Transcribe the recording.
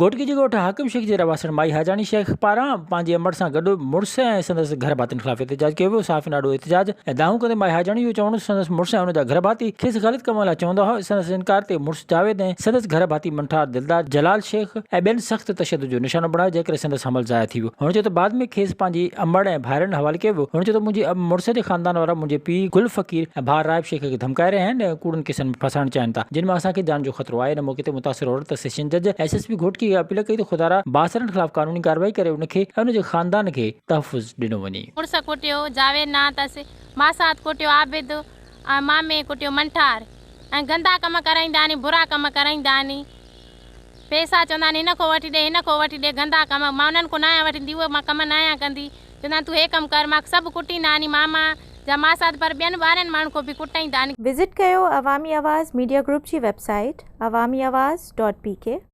گهوٽڪي جي ڳوٺ حاڪم شيخ جي رهواسڻ مائي حاجاڻي شيخ پاران پنهنجي امڙ سان گڏ مڙس ۽ سندس گهر ڀاتين خلاف احتجاج ڪيو ويو، صحافين آڏو احتجاج ۽ دانهون ڪندي مائي حاجاڻي جو چوڻ هو ته سندس مڙس ۽ ان جا گهر ڀاتي کيس غلط ڪم لاء چوندا هئا، سندس انڪار تي مڙس جاويد ۽ سندس گهر ڀاتي منٺار دلدار جلال شيخ ۽ ٻين سخت تشدد جو نشانو بڻايو جنهن ڪري سندس حمل ضايع ٿي ويو. هن چيو ته بعد ۾ کيس پنهنجي امڙ ۽ ڀائرن حوالي ڪيو ويو. هن چيو ته منهنجي مڙس جي خاندان وارا منهنجي پيء گل فقير ۽ ڀاء راهب شيخ کي ڌمڪائي رهيا آهن ۽ ڪوڙن ڪيسن ۾ ڦاسائڻ چاهين ٿا جن مان اسان کي جان جو خطرو آهي. ان موقعي تي متاثر عورت سيشن جج ايس ايس پي گهوٽڪي کي اپيل ڪئي ته خدارا بااثرن خلاف قانوني ڪارروائي ڪري ان کي ۽ ان جي خاندان کي تحفظ ڏنو وڃي. مڙس ڪٽيو جاويد نان اٿس، ماسات ڪٽيو عابد ۽ مامي ڪٽيو منٺار ۽ گندا ڪم ڪرائيندا آهن برا ڪم ڪرائيندا آهن پئسا چوندا آهن هن کان وٺي ڏي هن کان وٺي ڏي گندا ڪم مان انهن کان ناهيان وٺندي اهي مان ڪم ناهيان ڪندي چوندا آهن تون هي ڪم ڪر مان سڀ ڪٽيندا آهن ماما جا ماسات پر ٻين ٻارن ماڻهن کان به ڪٽائيندا آهن. وزٽ ڪيو عوامي آواز ميڊيا گروپ جي website Awami Awaz dot P K.